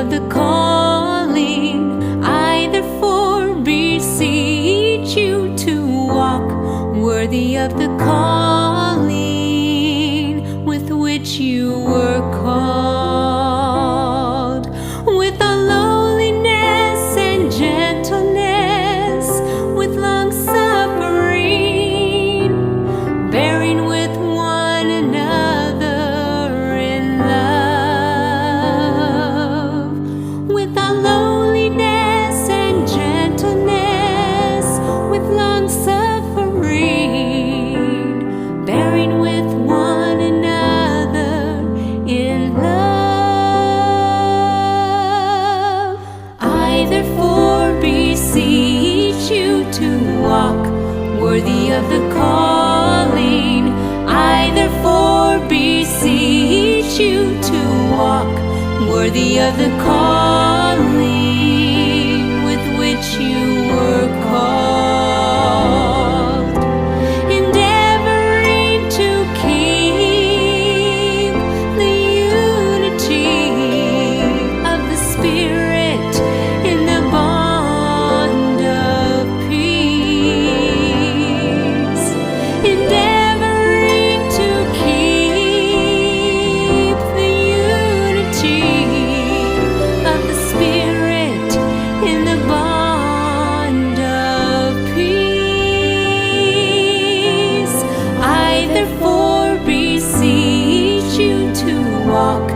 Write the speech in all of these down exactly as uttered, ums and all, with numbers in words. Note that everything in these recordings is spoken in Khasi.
The calling, I therefore beseech you to walk worthy of the calling with which you were called, with all lowliness and gentleness, with long suffering, bearing with one another in love, with all lowliness and gentleness, with long suffering, bearing with one another in love. I therefore beseech you to walk worthy of the calling. I therefore beseech you to walk worthy of the calling with which you were called, endeavoring to keep the unity of the Spirit in the bond of peace, endeavoring to keep the unity of the Spirit in the bond of peace. I therefore beseech you to walk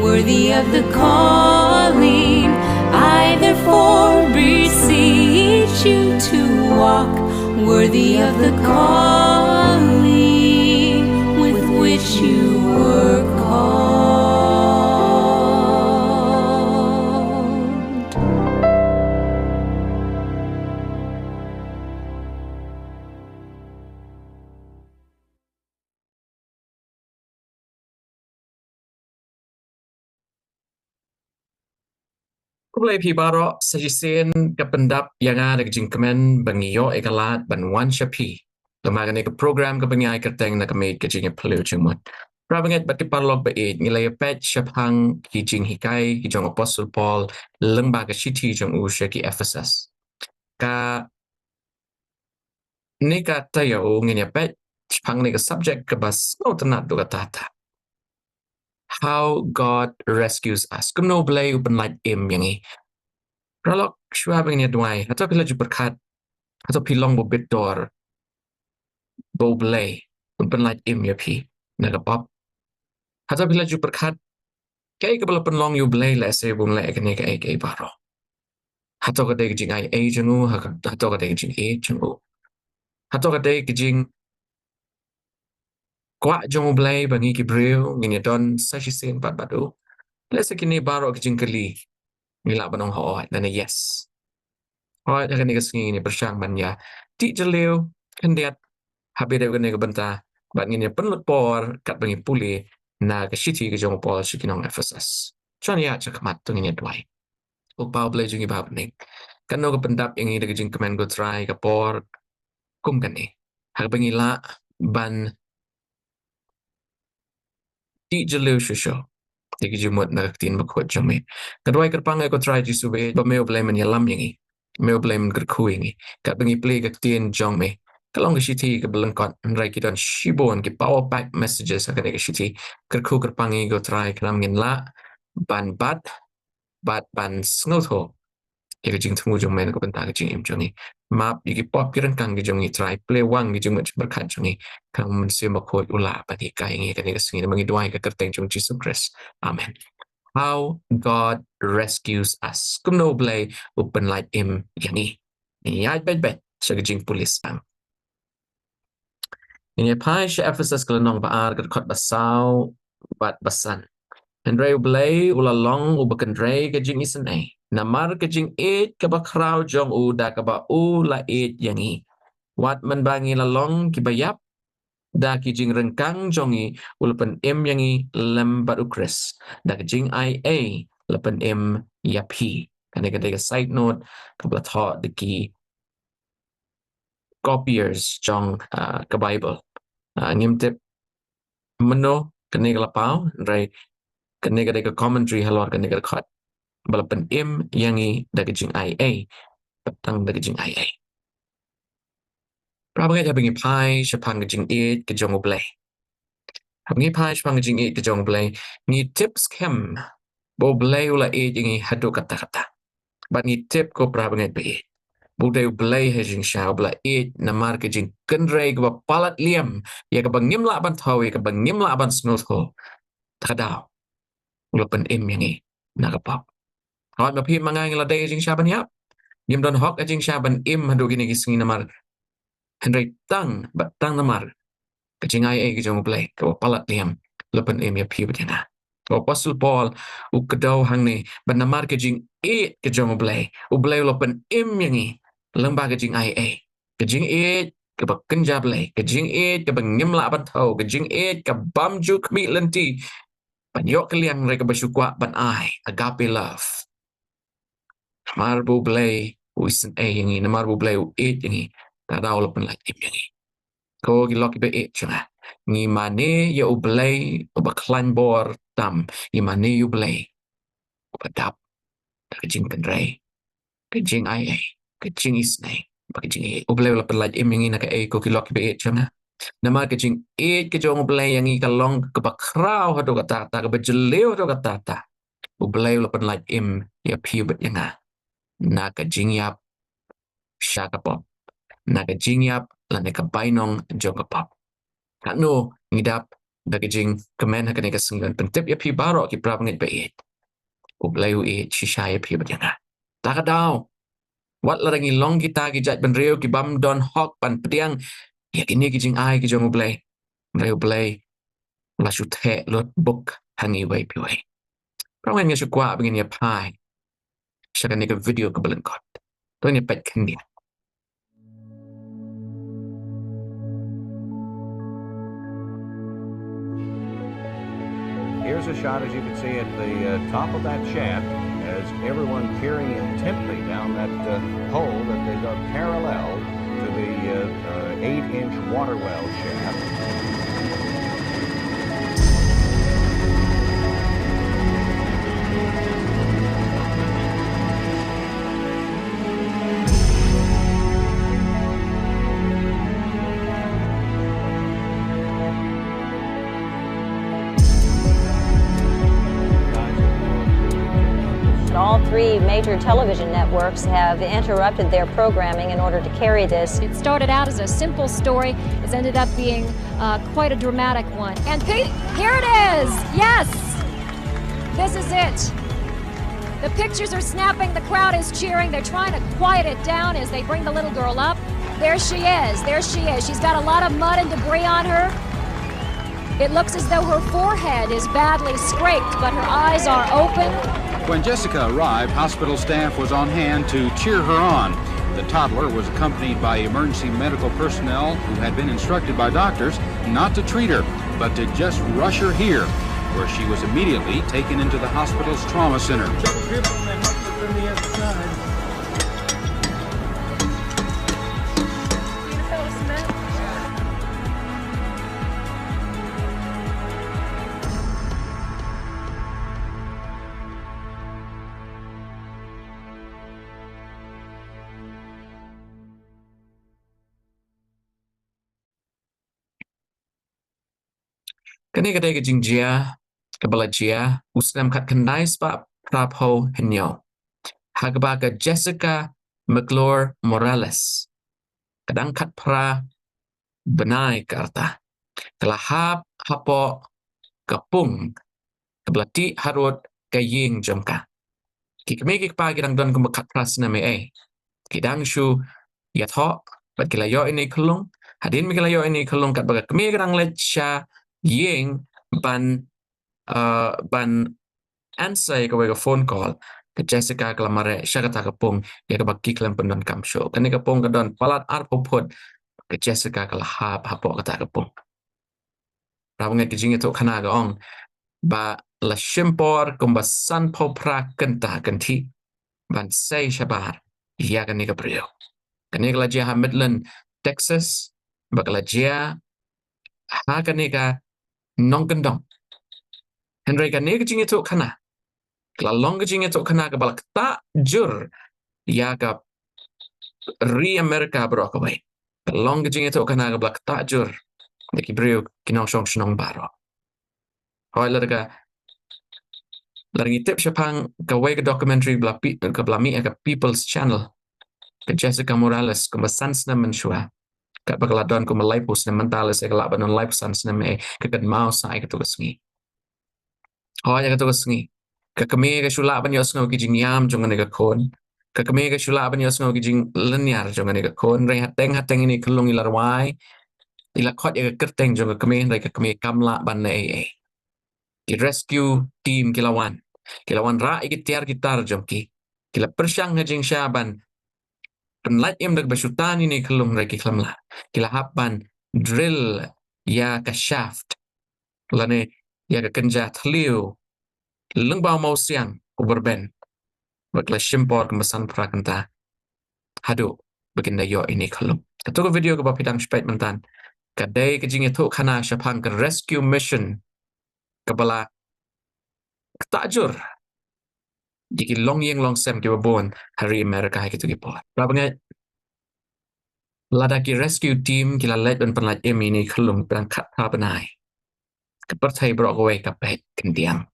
worthy of the calling. I therefore beseech you to walk worthy of the calling with which you were called. Khublei phi baroh, sa shisien ka pyndap ïa nga da ka jingkmen ba ngi ïoh ïa ka lad ban wan sha phi lyngba kane ka program kaba ngi ai kyrteng Na Ka Miej Ka Jingïaphylliew Jingmut. Para bangeit bad ki paralok ba ïeit, ngi la ïa peit shaphang ki jinghikai ki jong u Apostol Paul lyngba ka shithi jong u sha ki Ephesus. Kane ka taïew ngin ïa peit shaphang kane ka subject kaba sngewtynnat duh katta katta. How God rescues us. Kumno U Blei u pynlait im ïa ngi. Paralok, shuwa ba ngin ïa duwai, hato phi la ju pyrkhat, hato phi long ba bit dor ba U Blei un pynlait im ïa phi na ka pop? Hato phi la ju pyrkhat kaei kaba la pynlong ïa U Blei lehse ba un leh kane kaei kaei baroh? Hato ka dei ka jingaiei jong u, ha ka, hato ka dei ka jingïeit jong u? Hato ka dei ka jingkwah jong U Blei ba ngi ki briew ngin ïa don sa shisien pat bad u? Lehse kine baroh ki jingkylli ngi lah ban ong hooid lane yes. Hooid, ha kane ka sngi ngin ïa pyrshang ban ïa tih jylliew khyndiat ha bynta kane ka bynta bad ngin ïa pynlut por katba ngi pule na ka shithi ka jong u Paul sha ki nong Ephesus. Shuwa ngi ïa shah khmat to ngin ïa duwai. Ko Pa U Blei jong ngi ba ha bneng, katno ka pyndap ïa ngi da ka jingkmen ko Trai ka por kum kane, ha kaba ngi lah ban tih jylliew shuh shuh ïa ka jingmut na ka Ktien bakhuid jong me. Nga duwai kyrpang ïa ko Trai Jisu ba ïeit ba me U Blei men ïalam ïa ngi, me U Blei men kyrkhu ïa ngi katba ngi plie ka Ktien jong me. Ka long ka shithi kaba lyngkot, hynrei ki don shibun ki power pack messages ha kane ka shithi. Kyrkhu kyrpang ïa ngi ko Trai, khnang ba ngin lah ban bat bad ban sngewthuh ïa ka jingthmu jong me na ka bynta ka jingim jong ngi. Map ïa ki pop ki ryngkang ki jong ngi Trai, plie wang ki jingmut jingpyrkhat jong ngi, khnang ba U Mynsiem Bakhuid u lah ban hikai ïa ngi ha kane ka sngi, namar ngi duwai ha ka kyrteng jong U Jisu Khrist. Amen. How God rescues us. Kumno U Blei u pynlait im ïa ngi. Ngin ïaid beit beit sha ka jingpule sdang. Ngin ïa phai sha Ephesus ka lynnong ba ar, ka dkhot ba saw bad ba san. Hynrei U Blei u la long uba kynrei ka jingisynei namar ka jingïeit kaba khraw jong u, da kaba u la ïeit ïa ngi, wat mynba ngi la long kiba ïap. Da ki jingryngkang jong ngi u la pynim ïa ngi lem bad U Khrist, da ka jingaiei la pynim ïa phi. Kane ka dei ka side note kaba la thoh da ki copiers jong, ah, ka Bible. Ah, ngim tip mynno kane ka la paw, hynrei kane ka dei ka commentary halor kane ka dkhot. ba la pynim ïa ngi da ka jingaiei, bad tang da ka jingaiei. Para bangeit, haba ngi phai shaphang ka jingïeit ka jong U Blei, haba ngi phai shaphang ka jingïeit ka jong U Blei, ngi tip skhem ba U Blei u la ïeit ïa ngi haduh katta katta. Bad ngi tip, ko para bangeit ba ïeit, ba u dei U Blei ha jingshisha, uba la ïeit namar ka jingkynrei kaba palat liam, ïa kaba ngim lah ban thew, ïa kaba ngim lah ban sngewthuh. Te ka daw u la pynim ïa ngi na ka pop. Hooid, ma phi ma nga ngi la dei ha jingshisha ban ïap. Ngim don hok ha jingshisha ban im haduh kine ki sngi namar, hynrei tang bad tang namar ka jingaiei ka jong U Blei kaba palat liam, la pynim ïa phi bad ïa nga. U Apostol Paul u kdew hangne ba namar ka jingïeit ka jong U Blei, U Blei u la pynim ïa ngi lyngba ka jingaiei, ka jingïeit kaba kynja Blei, ka jingïeit kaba ngim lah ban thew, ka jingïeit ka bym ju khmih lynti ban ïoh kylliang, hynrei kaba shu kwah ban ai, agape love. Namar ba U Blei u isynei ïa ngi, namar ba U Blei u ïeit ïa ngi, te ka daw u la pynlait im ïa ngi. Ko ki lok kiba ïeit jong nga, ngi mane ïa U Blei uba khlaiñ bor tam, ngi mane ïa U Blei uba dap da ka jingkynrei, ka jingaiei, ka jingisynei bad ka jingïeit. U Blei u la pynlait im ïa ngi na kaei, ko ki lok kiba ïeit jong nga? Namar ka jingïeit ka jong U Blei ïa ngi ka long kaba khraw haduh katta katta, kaba jylliew haduh katta katta. U Blei u la pynlait im ïa phi bad ïa nga na ka jingïap sha ka pop, na ka jingïap lane ka bainong jong ka pop. Katno ngi dap da ka jingkmen ha kane ka sngi ban pyntip ïa phi baroh, ki para bangeit ba ïeit, U Blei u ïeit shisha ïa phi bad ïa nga. Te ka daw, wat lada ngi long kita ki jait bynriew ki bym don hok ban pdiang ïa kine ki jingai ki jong U Blei, hynrei U Blei u la shu theh lut buk ha ngi iwei pa iwei. Para bangeit, nga shu kwah ba ngin ïa phai sha kane ka video kaba lyngkot. To ngin ïa peit khyndiat. Here's a shot, as you can see, at the uh, top of that shaft, as everyone peering intently down that uh, hole that they dug parallel to the uh, uh, eight-inch water well shaft. All three major television networks have interrupted their programming in order to carry this. It started out as a simple story. It's ended up being uh, quite a dramatic one. And Pete, here it is. Yes, this is it. The pictures are snapping. The crowd is cheering. They're trying to quiet it down as they bring the little girl up. There she is. There she is. She's got a lot of mud and debris on her. It looks as though her forehead is badly scraped, but her eyes are open. When Jessica arrived, hospital staff was on hand to cheer her on. The toddler was accompanied by emergency medical personnel who had been instructed by doctors not to treat her, but to just rush her here, where she was immediately taken into the hospital's trauma center. Kane ka dei ka jingjia kaba la jia u snem khatkhyndai spah phraphew hynñiew, ha kaba ka Jessica McClure Morales, ka dang khatphra bnai ka rta, ka la hap hapoh ka pung kaba la tih harud ka ïing jong ka. Ki kmie ki kpa ki dang don kumba khatphra snem ei ei. Ki dang shu ïathoh bad ki la ïoh ïa ine i khyllung. Hadien ba ki la ïoh ïa ine i khyllung, katba ka kmie ka dang leit sha ïing ban, uh, ban answer ïa kawei ka phone call, ka Jessica ka la mareh sha kata ka pung ïa kaba ki khlem pyndonkam shuh. Kane ka pung ka don palat arphew phut. Ka Jessica ka la hap hapoh kata ka pung. Para bangeit, ka jingïathuhkhana ka ong ba la shim por kumba sanphew phra kynta kynthih ban sei shabar ïa kane ka briew. Kane ka la jia ha Midland, Texas, ba ka la jia ha kane ka nongkyndong. Hynrei kane ka jingïathuhkhana Ka la long ka jingïathuhkhana kaba la ktah jur ïa ka ri Amerika baroh kawei. Ka long ka jingïathuhkhana kaba la ktah jur da ki briew ki nongshong shnong baroh. Hooid, lada ka, lada ngi tip shaphang kawei ka documentary ba la pi-, kaba la mih ha ka People's Channel, ka Jessica Morales, kumba san snem mynshuwa. Katba ka la don kumba laiphew snem, mynta lehse ka lah ban don laiphew san snem, eh, ka kynmaw sa ïa kato ka sngi. Hooid, ïa kato ka sngi, ka kmie ka shu lah ban ïohsngew ki jingïam jong kane ka khun. Ka kmie ka shu lah ban ïohsngew ki jinglynñiar jong kane ka khun. Hynrei hateng hateng ine i khyllung i la rwai, i la khot ïa ka kyrteng jong ka kmie, hynrei ka kmie kam lah ban leh ei ei. Ki rescue team ki la wan. Ki la wanrah ïa ki tiar ki tar jong ki. Ki la pyrshang ha jingshisha ban pynlait im da kaba shu tan ine i khyllung, hynrei ki khlem lah. Ki la hap ban drill ïa ka shaft, lane ïa ka kynja thliew lyngba u mawsiang uba rben, bad ka la shim por kumba san phra kynta haduh ba kin da ïoh ine i khyllung. Kato ka video kaba phi dang shu peit mynta, ka dei ka jingïathuhkhana shaphang ka rescue mission kaba la ktah jur ïa ki longïing longsem kiba bun ha ri Amerika ha kito ki por. Parabangeit, lada ki rescue team ki la leit ban pynlait im ine i khyllung, phi dang khatphra bnai, ka pyrthei baroh kawei ka peit khyndiat.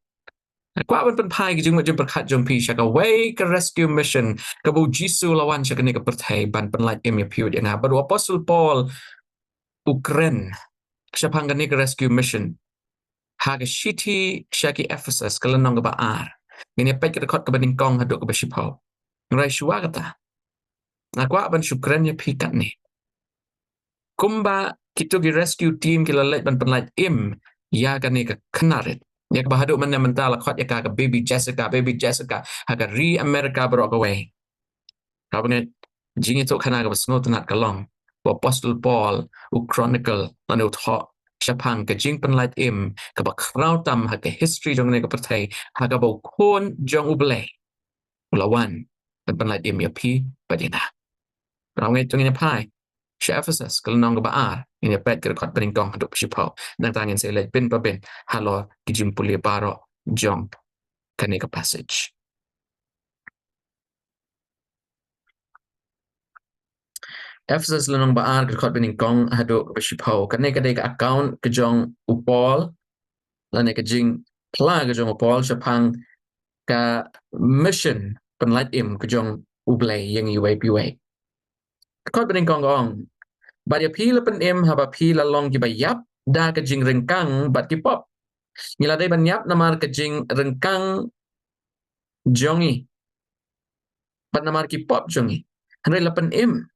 Nga kwah ban pynphai ka jingmut jingpyrkhat jong phi sha kawei ka rescue mission kaba u Jisu u la wan sha kane ka pyrthei ban pynlait im ïa phi bad ïa nga. Bad u Apostol Paul u kren shaphang kane ka rescue mission ha ka shithi sha ki Ephesus, ka lynnong kaba ar. Ngin ïa peit ka dkhot kaba nyngkong haduh kaba shiphew. Hynrei shuwa kata, nga kwah ban shu kren ïa phi katne. Kumba kito ki rescue team ki la leit ban pynlait im ïa kane ka khynnah rit, ïa kaba haduh mynne mynta la khot ïa ka ka Baby Jessica, Baby Jessica, ha ka ri Amerika baroh kawei. Parabangeit, jingïathuhkhana kaba sngewtynnat ka long ba u Apostol Paul u chronicle, lane u thoh shaphang ka jingpynlait im kaba khraw tam ha ka history jong kane ka pyrthei, ha kaba u Khun jong U Blei u la wan ban pynlait im ïa phi bad ïa nga. Parabangeit, to ngin ïa phai sha Ephesus, ka lynnong kaba ar, ngin ïa peit ka dkhot ba nyngkong haduh ba shiphew. Nangta ngin sa leit bin pa bin halor ki jingpule baroh jong kane ka passage. Ephesus lynnong ba ar, ka dkhot ba nyngkong haduh kaba shiphew. Kane ka dei ka account ka jong u Paul, lane ka jingphla ka jong u Paul shaphang ka mission pynlait im ka jong U Blei ïa ngi iwei pa iwei. Ka dkhot ba nyngkong ka ong: Bad ïa phi la pynim haba phi la long kiba ïap da ka jingryngkang bad ki pop. Ngi la dei ban ïap namar ka jingryngkang jong ngi bad namar ki pop jong ngi. Hynrei la pynim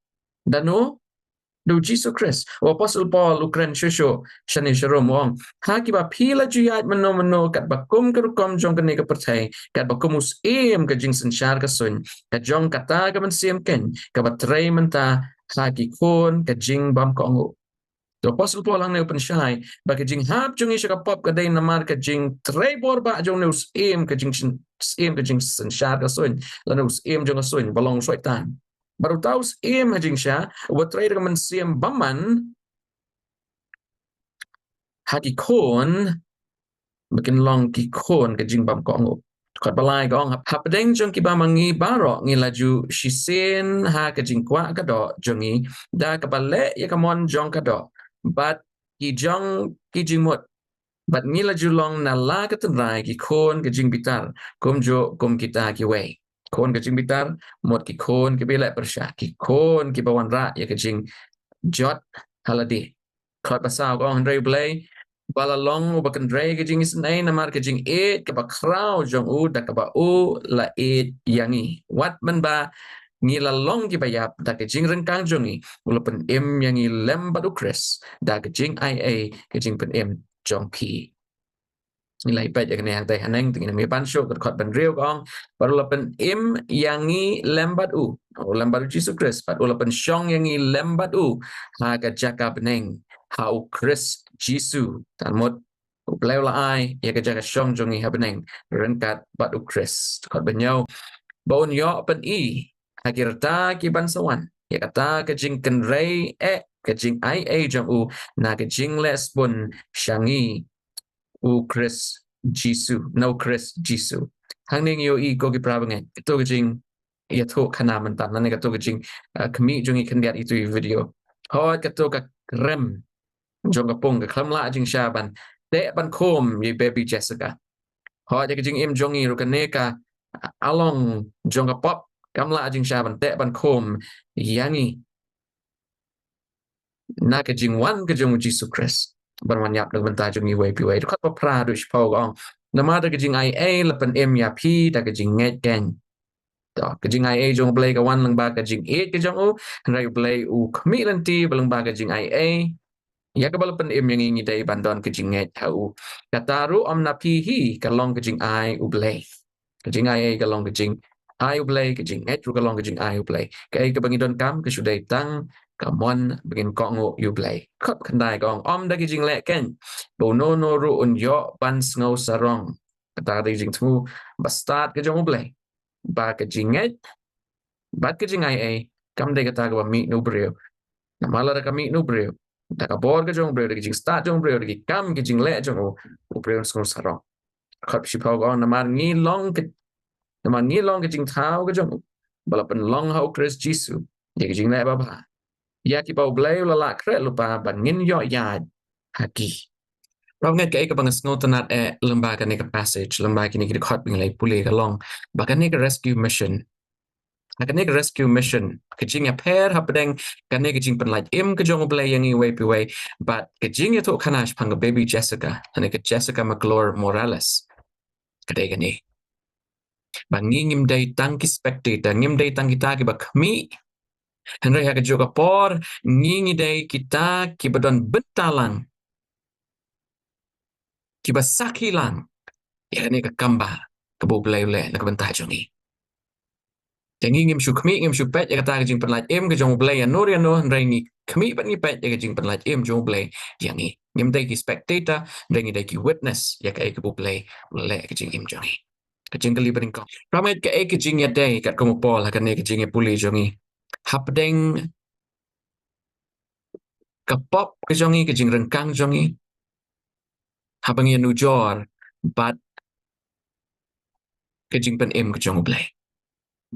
da uno? Da u Jisu Khrist. U Apostol Paul u kren shuh shuh shane sharum, u ong: Ha kiba phi la ju ïaid mynno mynno katba kum ka rukom jong kane ka pyrthei, katba kum u syiem ka jingsynshar ka suiñ, ka jong kata ka mynsiem keiñ kaba trei mynta ha ki khun ka jingbymkohnguh. U Apostol Paul hangne u pynshai ba ka jinghap jong ngi sha ka pop ka dei namar ka jingtrei bor bah jong une u syiem ka jingsyn-, syiem ka jingsynshar ka suiñ, lane u syiem jong ka suiñ, ba long u Soitan. Bad uta u syiem ha jingshisha uba trei da ka mynsiem bymman ha ki khun ba kin long ki khun ka jingbymkohnguh. Dkhot ba lai ka ong: Hapdeng jong kiba ma ngi baroh ngi la ju shisien ha ka jingkwah ka doh jong ngi da kaba leh ïa ka mon jong ka doh bad ki jong ki jingmut, bad ngi la ju long na la ka tynrai ki khun ka jingbitar, kumjuh kum kita kiwei. Khun ka jingbitar, mut ki khun kiba ïaleh pyrshah, ki khun kiba wanrah ïa ka jingjot ha lade. Dkhot ba saw ka ong: Hynrei U Blei, ba la long uba kynrei ka jingisynei namar ka jingïeit kaba khraw jong u, da kaba u la ïeit ïa ngi, wat mynba ngi la long kiba ïap da ka jingryngkang jong ngi, u la pynim ïa ngi lem bad u Khrist da ka jingaiei ka jingpynim jong phi. Ngi la ïa peit ïa kane hangtei haneng, te ngin ym ïa pan shuh. Ka dkhot ba hynriew ka ong: Bad u la pynim ïa ngi lem bad u, u lem bad u Jisu Khrist, bad u la pynshong ïa ngi lem bad u ha ka jaka bneng ha u Khrist Jisu. Te mut U Blei u la ai ïa ka jaka shong jong ngi ha bneng ryngkat bad u Khrist. Dkhot ba hynñiew: Ba un ïoh pyni ha ki rta kiban sa wan ïa kata ka jingkynrei, eh, ka jingaiei jong u na ka jingleh sbun sha ngi u Khrist Jisu, na u Khrist Jisu. Hangne ngi ïohi ko ki para bangeit, kato ka jingïathuh khana mynta, lane kato ka jing, ah, khmih jong ngi khyndiat ïa itu i video. Hooid, kato ka rem jong ka pung ka khlem lah jingshisha ban teh ban khum ïa i baby Jessica. Hooid, ïa ka jingim jong ngi ruh kane ka, ah, along jong ka pop kam lah jingshisha ban teh ban khum ïa ngi na ka jingwan ka jong u Jisu Khrist ban wan ïap na ka bynta jong ngi iwei pa iwei. Dkhot ba phra haduh shiphew ka ong, namar da ka jingaiei la pynim ïa phi da ka jingngeit keiñ. To, ka jingaiei jong U Blei ka wan lyngba ka jingïeit ka jong u, hynrei U Blei u khmih lynti ba lyngba ka jingaiei ïa kaba la pynim ïa ngi, ngi dei ban don ka jingngeit ha u. Kata ruh ym na phi hi, ka long ka jingai U Blei. Ka jingaiei ka long ka jingai U Blei, ka jingngeit ruh ka long ka jingai U Blei. Kaei kaba ngi donkam ka shu dei tang ka mon ba ngin kohnguh ïa U Blei. Dkhot khyndai ka ong, ym da ka jingleh keiñ ba uno uno ruh un ïoh ban sngew sarong. Kata ka dei ka jingthmu ba stad ka jong U Blei, ba ka jingngeit bad ka jingaiei kam dei kata kaba mih na u briew. Namar lada ka mih na u briew, da ka bor ka jong u briew, da ka jingstad jong u briew, da ki kam ki jingleh jong u, u briew un sngew sarong. Dkhot shiphew ka ong, namar ngi long ka, namar ngi long ka jingthaw ka jong u, ba la pynlong ha U Khrist Jisu ïa ka jingleh babha, ïa kiba U Blei u la lah khreh lypa ba ngin ïoh ïaid ha ki. Para bangeit, kaei kaba nga sngewtynnat eh lyngba kane ka passage, lyngba kine ki dkhot ba ngi la pule, ka long ba kane ka rescue mission, ha kane ka rescue mission, ka jingïapher hapdeng kane ka jingpynlait im ka jong U Blei ïa ngi iwei pa iwei bad ka jingïathuh khana shaphang ka baby Jessica, lane ka Jessica McClure Morales, ka dei kane: ba ngi ngim dei tang ki spectator, ngim dei tang kita kiba khmih, hynrei ha kajuh ka por ngi, ngi dei kita kiba don bynta lang, kiba sakhi lang ïa kane ka kam ba, kaba U Blei u leh na ka bynta jong ngi. Te ngi ngim shu khmih, ngim shu peit ïa kata ka jingpynlait im ka jong U Blei ïano ïano, hynrei ngi khmih bad ngi peit ïa ka jingpynlait im jong U Blei ïa ngi. Ngim dei ki spectator, hynrei ngi dei ki witness ïa kaei kaba U Blei u leh ha ka jingim jong ngi. Ka jingkylli banyngkong, para bangeit, kaei ka jingïadei katkum u Paul ha kane ka jingïapule jong ngi hapdeng ka pop ka jong ngi, ka jingryngkang jong ngi, haba ngi ïanujor bad ka jingpynim ka jong U Blei?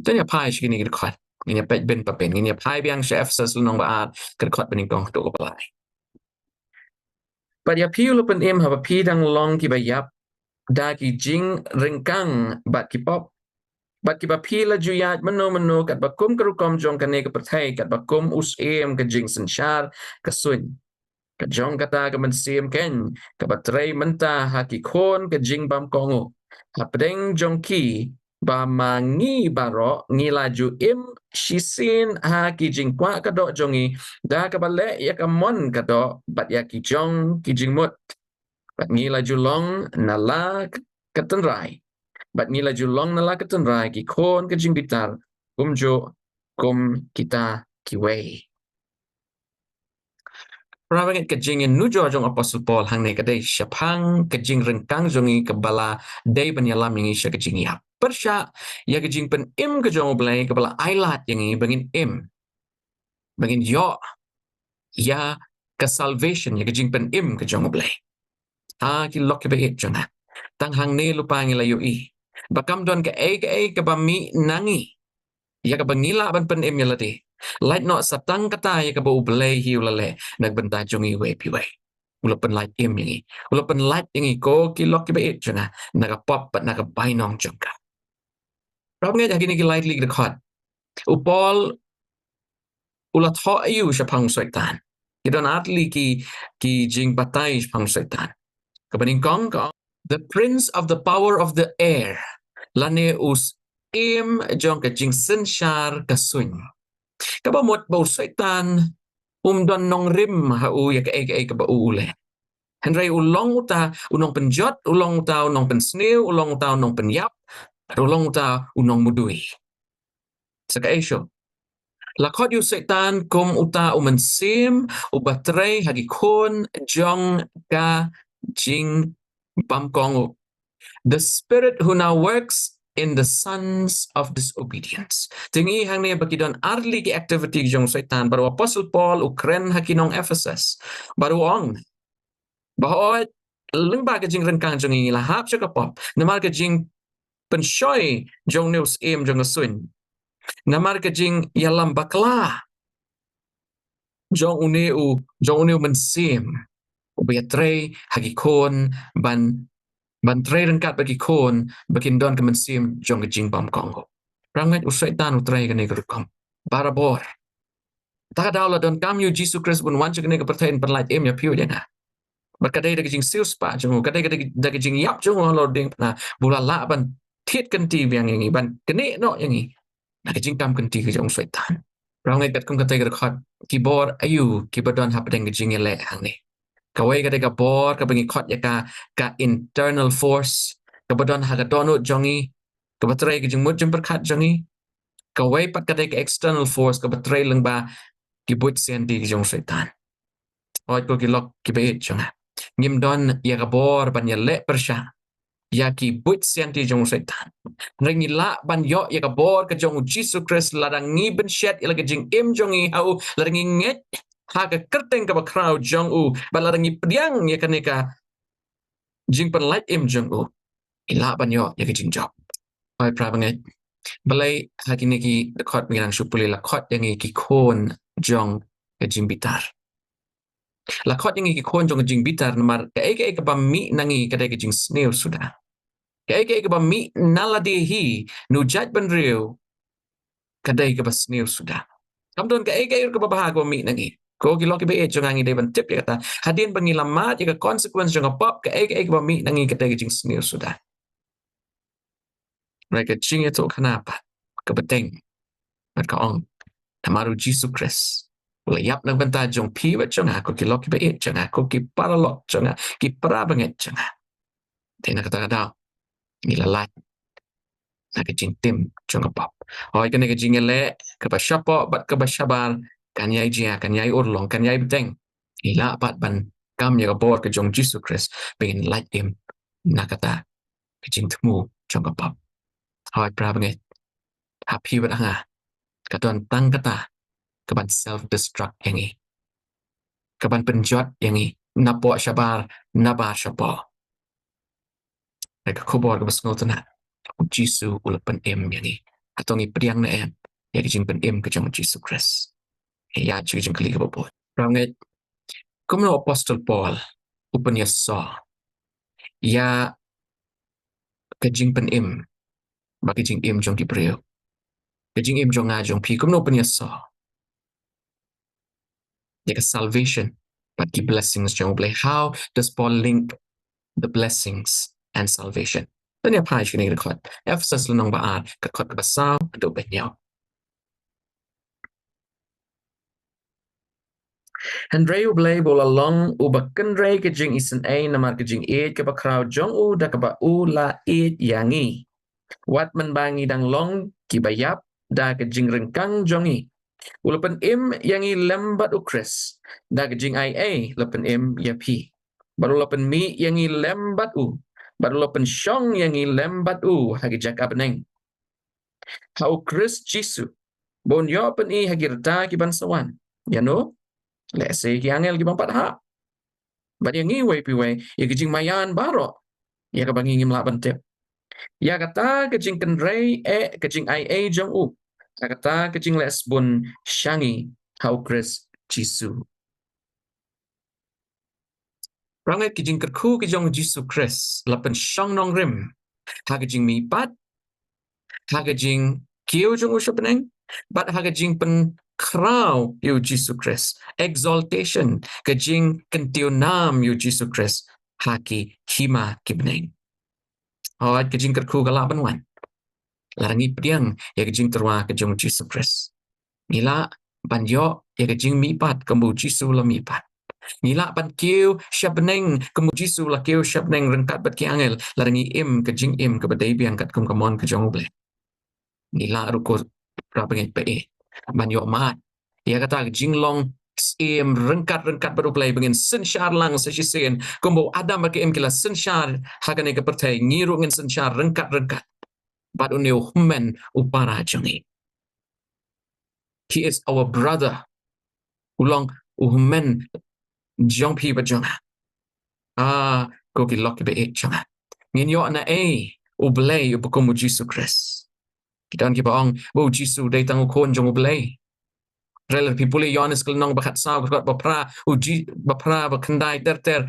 To ngin ïa phai sha kine ki dkhot, ngin ïa peit bin pa bin, ngin ïa phai biang sha Ephesus lynnong ba ar, ka dkhot banyngkong haduh kaba lai. Bad ïa phi u la pynim haba phi dang long kiba ïap da ki jingryngkang bad ki pop, bad kiba phi la ju ïaid mynno mynno katba kum ka rukom jong kane ka pyrthei, katba kum u syiem ka jingsynshar ka suiñ. Ka jong kata ka mynsiem keiñ kaba trei mynta ha ki khun ka jingbymkohnguh, hapdeng jong kiba ma ngi baroh ngi la ju im shisien ha ki jingkwah ka doh jong ngi, da kaba leh ïa ka mon ka doh bad ïa ki jong ki jingmut. Bad ngi la ju long na la ka tynrai, bad ngi la ju long na la ka tynrai ki khun ka jingbitar, kumjuh kum kita kiwei. Para bangeit, ka jingïanujor jong u Apostol Paul hangne ka dei shaphang ka jingryngkang jong ngi kaba la dei ban ïalam ïa ngi sha ka jingïap, pyrshah ïa ka jingpynim ka jong U Blei kaba la ailad ïa ngi ba ngin im, ba ngin ïoh ïa ka salvation, ïa ka jingpynim ka jong U Blei. Ha ki lok kiba ïeit jong nga, tang hangne lypa ngi la ïohi ba kam don kaei kaei kaba mih na ngi ïa kaba ngi lah ban pynim ïa lade, lait noh sa tang kata ïa kaba U Blei hi u la leh na ka bynta jong ngi iwei pa iwei. U la pynlait im ïa ngi, u la pynlait ïa ngi, ko ki lok kiba ïeit jong nga, na ka pop bad na ka bainong jong ka. Para bangeit, ha kine ki lai tylli ki dkhot u Paul u la thoh aïu shaphang u Soitan? Ki don ar tylli ki, ki jingbatai shaphang u Soitan. Kaba nyngkong ka ong, the prince of the power of the air, lane u syiem jong ka jingsynshar ka suiñ. Kaba mut ba u Soitan um don nongrim ha u ïa kaei kaei kaba u u leh. Hynrei u long uta u nongpynjot, u long uta u nongpynsniew, u long uta u nongpynïap, bad u long uta u nongmudui. Sa kaei shuh? La khot ïa u Soitan kum uta u mynsiem uba trei ha ki khun jong ka jingbymkohnguh. The spirit who now works in the sons of disobedience. Te ngi hangne ba ki don ar tylli ki activity jong u Soitan, bad u Apostle Paul u kren ha ki nong Ephesus, bad u ong ba hooid, lyngba ka jingryngkang jong ngi ngi la hap sha ka pop namar ka jing pynshoi jong une u syiem jong ka suiñ. Namar ka jingïalam bakla jong une u, jong une u mynsiem uba ïatrei ha ki khun ban, ban trei ryngkat bad ki khun ba kin don ka mynsiem jong ka jingbymkohnguh. Para ngeit, u Soitan u trei kane ka rukom barabor. Kata ka daw la donkam ïa u Jisu Khrist ban wan sha kane ka pyrthei ban pynlait im ïa phi bad ïa nga. Bad ka dei da ka jingsiewspah jong u, ka dei, ka dei da ka jingïap jong u halor diengphna ba u la lah ban thied kynti biang ïa ngi, ban knieh noh ïa ngi na ka jingkam kynti ka jong u Soitan. Para ngeit, katkum kata ka dkhot, ki bor aïu kiba don hapdeng ka jingïaleh hangne? Kawei ka dei ka bor kaba ngi khot ïa ka, ka internal force, kaba don ha ka dohnud jong ngi, kaba trei ka jingmut jingpyrkhat jong ngi. Kawei pat ka dei ka external force, kaba trei lyngba ki buit sianti ki jong u Soitan. Hooid ko ki lok kiba ïeit jong nga, ngim don ïa ka bor ban ïaleh pyrshah ïa ki buit sianti jong u Soitan. Hynrei ngi lah ban ïoh ïa ka bor ka jong u Jisu Khrist lada ngi pynshet ïa la ka jingim jong ngi ha u, lada ngi ngeit ha ka kyrteng kaba khraw jong u, bad lada ngi pdiang ïa kane ka jingpynlait im jong u, ngi lah ban ïoh ïa ka jingjop. Hooid para bangeit, balei ha kine ki dkhot ba ngi dang shu pule la khot ïa ngi ki khun jong ka jingbitar? La khot ïa ngi ki khun jong ka jingbitar namar kaei kaei kaba mih na ngi ka dei ka jingsniew suda. Kaei kaei kaba mih na lade hi na u jaitbynriew ka dei kaba sniew suda. Kam don kaei kaei kaba bha kaba mih na ngi. Ko ki lok kiba ïeit jong nga, ngi dei ban tip ïa kata hadien ba ngi la mad ïa ka consequence jong ka pop, kaei kaei kaba mih na ngi ka dei ka jingsniew suda. Hynrei ka jingïathuhkhana pat ka bteng bad ka ong, namar u Jisu Khrist u la ïap na ka bynta jong phi bad jong nga, ko ki lok kiba ïeit jong nga, ko ki paralok jong nga, ki para bangeit jong nga. Te na kata ka daw ngi la lait na ka jingtim jong ka pop. Hooid, kane ka jingïaleh kaba shapoh bad kaba shabar kan ïai jia, kan ïai urlong, kan ïai bteng. Ngi lah pat ban kam ïa ka bor ka jong u Jisu Khrist ba ngin lait im na kata ka jingthmu jong ka pop. Hooid para bangeit, ha phi bad ha nga ka don tang kata kaban self destruct ïa ngi, kaban pynjot ïa ngi napoh shabar, nabar shapoh. Ka khubor kaba sngewtynnat, u Jisu u la pynim ïa ngi. Hato ngi pdiang ne em ïa ka jingpynim ka jong u Jisu Khrist? Ïa, ïa ka jingkylli kaba bud. Para ngeit, kumno u Apostol Paul u pynïasoh ïa ka jingpynim bad ka jingim jong ki briew, ka jingim jong nga jong phi, kumno u pynïasoh ïa ka salvation bad ki blessings jong U Blei? How does Paul link the blessings and salvation? Te ngin ïa phai sha kane ka dkhot, Ephesus lynnong ba ar, ka dkhot kaba saw haduh ba hynñiew. Hynrei U Blei ba u la long uba kynrei ka jingisynei namar ka jingïeit kaba khraw jong u, da kaba u la ïeit ïa ngi, wat mynba ngi dang long kiba ïap da ka jingryngkang jong ngi, u la pynim ïa ngi lem bad U Khrist. Da ka jingaiei la pynim ïa phi, bad u la pynmih ïa ngi lem bad u, bad u la pynshong ïa ngi lem bad u ha ki jaka bneng ha U Khrist Jisu, ba un ïoh pyni ha ki rta kiban sa wan, ïano, lehse ki angel kiba ym pat hap, bad ïa ngi uwei pa uwei, ïa ka jingmaïan baroh ïa kaba ngi ngim lah ban tip, ïa kata ka jingkynrei eh ka jingaiei jong u, ïa kata ka jingleh sbun sha ngi ha U Khrist Jisu. Para ngeit, ki jingkyrkhu ki jong U Jisu Khrist la pynshong nongrim ha ka jingmihpat, ha ka jingkiew jong u sha bneng, bad ha ka jingpynkhraw ïa U Jisu Khrist, exaltation, ka jingkyntiew nam ïa U Jisu Khrist ha ki hima ki bneng. Hooid, ka jingkyrkhu ka lah ban wan lada ngi pdiang ïa ka jingtyrwa ka jong U Jisu Khrist. Ngi lah ban ïoh ïa ka jingmihpat kumba U Jisu u la mihpat. Ngi lah ban kiew sha bneng kumba U Jisu u la kiew sha bneng ryngkat bad ki angel lada ngi im ka jingim kaba dei biang katkum ka mon ka jong U Blei. Ngi lah ruh, ko para bangeit ba ïeit, ban ïoh mad ïa kata ka jinglong syiem ryngkat ryngkat bad U Blei ba ngin synshar lang sa shisien kumba u Adam bad ka Im ki la synshar ha kane ka pyrthei, ngi ruh ngin synshar ryngkat ryngkat bad une u hynmen u para jong ngi. He is our brother. U long u hynmen jong phi bad jong nga. Ah, ko ki lok kiba ïeit jong nga, ngin ïoh naei U Blei uba kum U Jisu Khrist. Ki don kiba ong ba U Jisu dei tang u khun jong U Blei. Hynrei lada phi pule Ïoannis ka lynnong ba khatsaw ka dkhot ba phra, U Ji-, ba phra ba khyndai ter ter.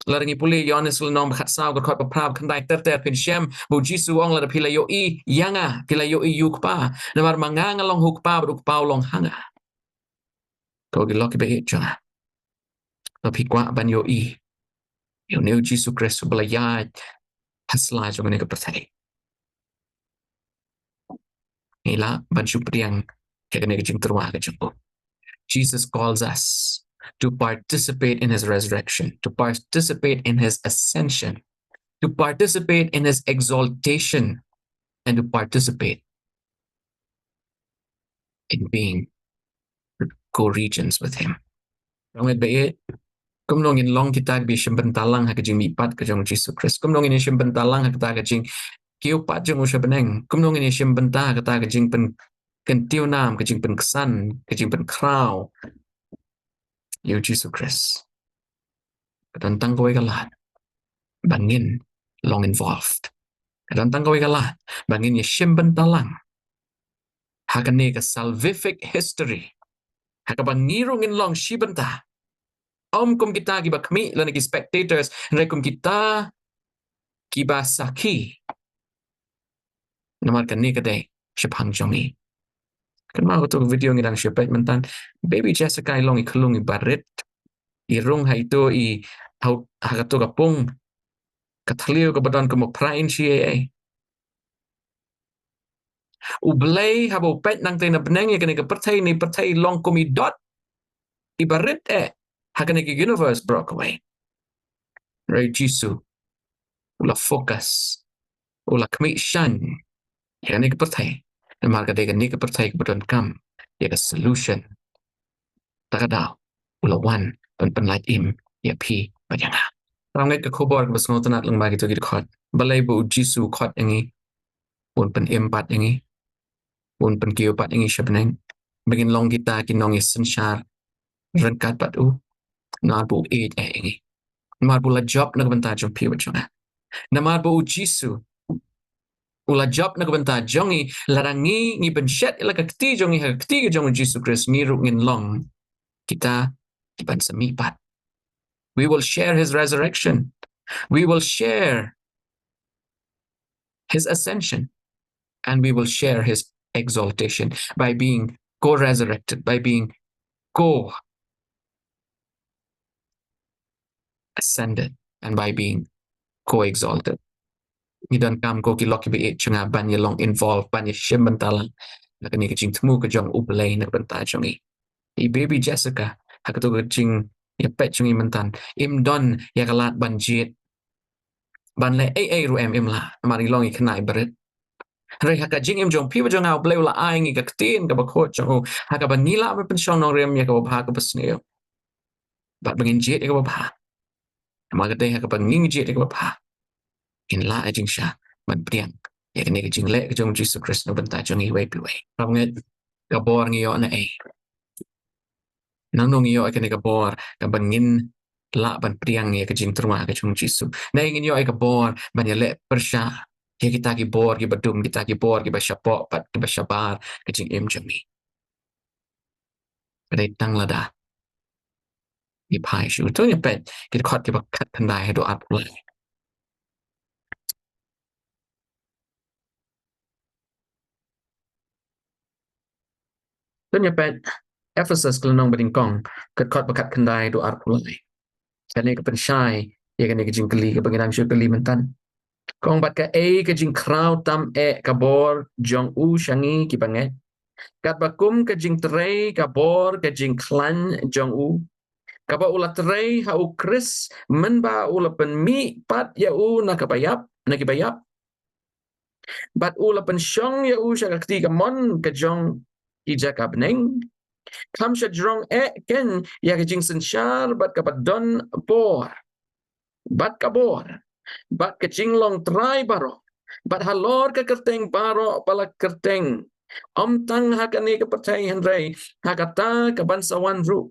Lada ngi pule Ïoannis ka lynnong ba khatsaw ka dkhot ba phra ba khyndai ter ter, phin shem ba U Jisu u ong lada phi la ïohi ïa nga, phi la ïohi ïa u Kpa. Namar ma nga nga long ha u Kpa bad u Kpa u long ha nga. Ko ki lok kiba ïeit jong nga, lada phi kwah ban ïohi ïa une U Jisu Khrist uba la ïaid ha sla jong kane ka pyrthei, ngi lah ban shu pdiang ïa kane ka jingtyrwa ka jong u. Jesus calls us to participate in his resurrection, to participate in his ascension, to participate in his exaltation, and to participate in being co-regents with him. Paralok ba ïeit, kumno ngin long kita kiba shim bynta lang ha ka jingmihpat ka jong U Jisu Khrist? Kumno ngin shim bynta lang ha kata ka jingkiew pat jong u sha bneng? Kumno ngin shim bynta ha kata ka jingpynkyntiew nam, ka jingpynksan, ka jingpynkhraw ïa U Jisu Khrist? Ka don tang kawei ka lad, ba ngin long involved. Ka don tang kawei ka lad, ba ngin ïa shim bynta lang ha kane ka salvific history, ha kaba ngi ruh ngin long shi bynta. Ym kum kita kiba khmih lane ki spectators, hynrei kum kita kiba sakhi. Namar kane ka dei shaphang jong ngi. Kynmaw kato ka video ngi dang shu peit mynta, baby Jessica i long i khyllung iba rit, i rung ha ito i, ha, ha kato ka pung, ka thliew kaba don kum u phra inshi ei ei. U Blei haba u peit nangtei na bneng ïa kane ka pyrthei, ne pyrthei long kum i dot iba rit eh ha kane ka universe baroh kawei. Hynrei U Jisu u la focus, u la khmih shane ïa kane ka pyrthei, namar ka dei kane ka pyrthei kaba donkam ïa ka solution. Ta ka daw u la wan ban pynlait im ïa phi bad ïa nga. Paralok, ka khubor kaba sngewtynnat lyngba kito ki dkhot, balei ba U Jisu u khot ïa ngi, un pynim pat ïa ngi, un pynkiew pat ïa ngi sha bneng, ba ngin long kita ki nongïasynshar ryngkat bad u? Namar ba u ïeit eh ïa ngi. Namar ba u la jop na ka bynta jong phi bad jong nga. Namar ba U Jisu u la jop na ka bynta jong ngi, lada ngi, ngi pynshet ïa la ka kti jong ngi ha ka kti ka jong U Jisu Khrist, ngi ruh ngin long kita kiban sa mihpat. We will share his resurrection. We will share his ascension. And we will share his exaltation by being co-resurrected, by being co-ascended, and by being co-exalted. Ngi donkam, ko ki lok kiba ïeit jong nga, ban ïa long involved, ban ïa shim bynta lang na kane ka jingthmu ka jong U Blei na ka bynta jong ngi. I baby Jessica, ha kato ka jingïapeit jong ngi mynta, im don ïa ka lad ban jied, ban leh ei ei ruh em, im lah, namar i long i khynnah iba rit. Hynrei ha ka jingim jong phi bad jong nga, U Blei u la ai ngi ka ktien kaba khuid jong u, ha kaba ngi lah ban pynshong nongrim ïa kaba bha kaba sniew, bad ba ngin jied ïa kaba bha. Namar ka dei ha kaba ngin jied ïa kaba bha, ngin lah ïa jingshah ban pdiang ïa kane ka jingleh ka jong U Jisu Khrist na ka bynta jong ngi iwei pa iwei. Paralok, ka bor ngi ïoh na ei? Nangno ngi ïoh ïa kane ka bor kaba ngin lah ban pdiang ïa ka jingtyrwa ka jong U Jisu? Na ei ngin ïoh ïa ka bor ban ïaleh pyrshah ïa kita ki bor kiba dum, kita ki bor kiba shapoh bad kiba shabar ka jingim jong ngi? Ka dei tang lada ngi phai shuh. To ngin peit ki dkhot kiba khatkhyndai haduh arphew lai. To ngin peit Ephesus ka lynnong ba nyngkong, ka dkhot ba khatkhyndai haduh arphew lai. Kane ka pynshai ïa kane ka jingkylli kaba ngi dang shu kylli mynta. Ka ong, bad kaei ka jingkhraw tam eh ka bor jong u sha ngi kiba ngeit, katba kum ka jingtrei ka bor ka jingkhlaiñ jong u, kaba u la trei ha U Khrist mynba u la pynmihpat ïa u na kaba ïap, na kiba ïap, bad u la pynshong ïa u sha ka kti kamon ka jong ki jaka bneng. Kham shajrong eh keiñ ïa ka jingsynshar bad kaba don bor, bad ka bor, bad ka jinglong trai baroh, bad halor ka kyrteng baroh ba la kyrteng, ym tang ha kane ka pyrthei hynrei ha kata kaban sa wan ruh.